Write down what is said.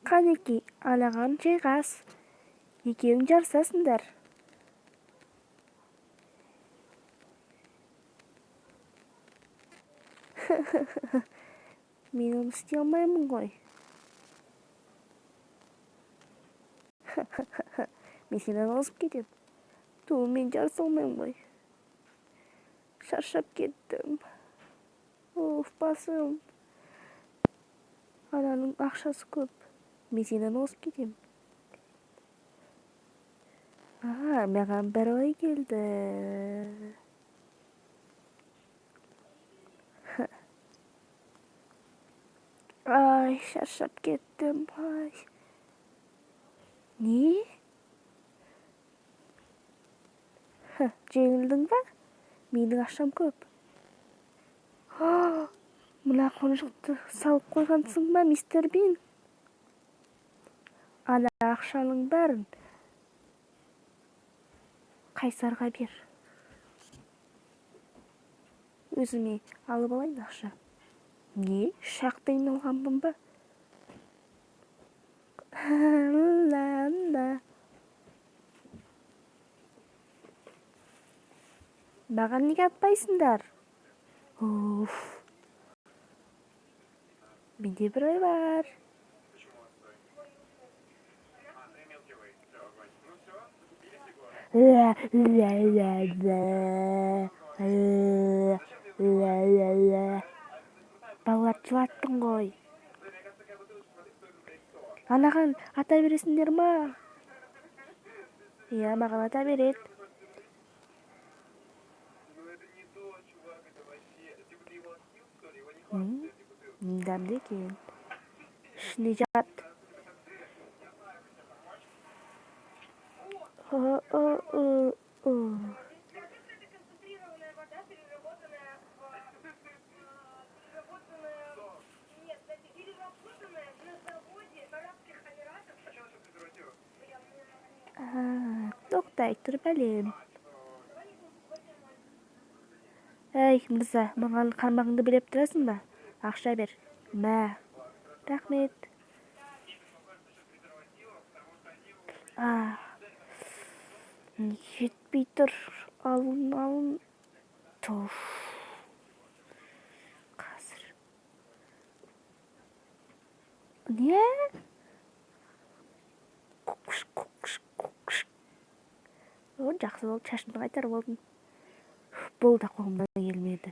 Қанекей, анаған жайғас. Екеуің жарысасыңдар. Мен оны істей алмаймын ғой. Мен сенен озып кетем. Ту, мен жарыса алмаймын ғой. Шаршап кеттім. Оф, басым. Ананың ақшасы көп. Мен сенен озып кетем. А, маған бір ой келді. Ай, шаршап кеттім. Ай. Не? Жеңілдің ба? Менің ақшам көп. Мына қонжықты салып қойғансың ба, мистер Бин? Ана ақшаның бәрін қайсарға бер. Өзіме алып алайын ақша. Не, үш-ақ тиын алғанмын ба? Ла-ла. Маған неге атпайсыңдар? Уф. Менде бір ой бар. Ла, ла, ла, ла. Ла, ла, ла, ла. Балалар, жылаттың ғой. Анаған ата бересіңдер ма? Иә, маған ата береді. Дәмді екен. Ішіне жат. Тоқтай тұр, бәлем. Әй, мырза, маған қармағыңды билеп тұрасың ба? Ақша бер. Мә. Рахмет. А. Жетпей тұр. Алын, алын. Туф. Қазір. Не? Кукш, кукш, кукш. О, жақсы болды, шашымды қайтарып алдым. Бұл да қолымнан келмеді.